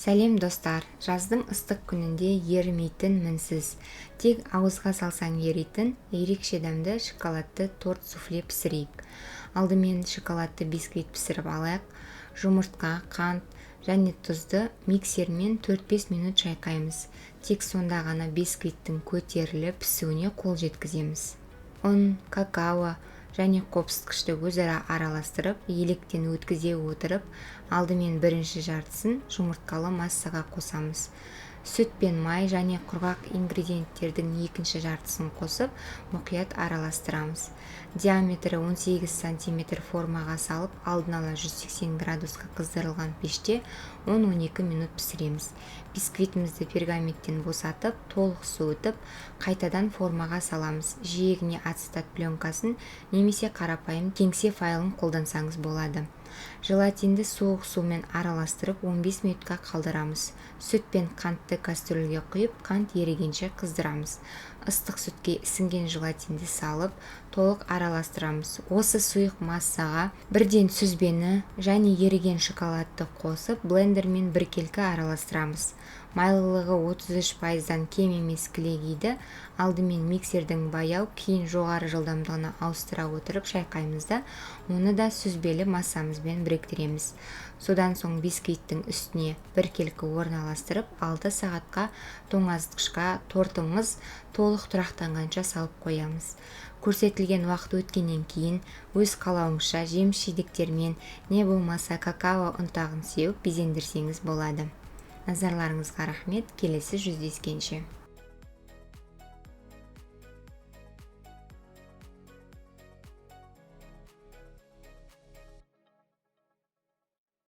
Сәлем, достар! Жаздың ыстық күнінде ерімейтін мінсіз, тек ауызға салсаң еритін ерекше дәмді шоколадты торт суфле пісірейік. Алдымен шоколадты бисквит пісіріп алайық. Жұмыртқа, қант және тұзды миксермен 4-5 минут шайқаймыз. Тек сонда ғана бисквиттің көтеріліп пісуіне қол жеткіземіз. Ұн, какао және қопсытқышты өзара араластырып, електен өткізе отырып, алдымен бірінші жартысын жұмыртқалы массаға қосамыз. Сүт пен май және құрғақ ингредиенттердің екінші жартысын қосып, мұқият араластырамыз. Диаметрі 18 сантиметр формаға салып, алдын ала 180 градусқа қыздырылған пеште 10-12 минут пісіреміз. Бисквитімізді пергаменттен босатып, толық суытып, қайтадан формаға саламыз. Жиегіне ацетат пленкасын немесе қарапайым кеңсе файлын қолдансаңыз болады. Желатинді суық сумен араластырып, 15 минутқа қалдырамыз. Сүт пен қантты кастрюльге құйып, қант ерігенше қыздырамыз. Ыстық сүтке ісінген желатинді салып, толық араластырамыз. Осы сұйық массаға бірден сүзбені және еріген шоколадты қосып, блендермен біркелкі араластырамыз. Майлылығы 33%-дан кем емес кілегейді алдымен миксердің баяу, кейін жоғары жылдамдығына ауыстыра отырып шайқаймыз да, оны да сүзбелі массамызбен біріктіреміз. Содан соң бисквиттің үстіне біркелкі орналастырып, 6 сағатқа тоңазытқышқа тортымыз толық тұрақтанғанша салып қоямыз. Көрсетілген уақыт өткеннен кейін өз қалауыңызша жеміс-жидектермен не болмаса какао ұнтағын сеуіп безендірсеңіз болады. Назарларыңызға рахмет, келесі жүздескенше!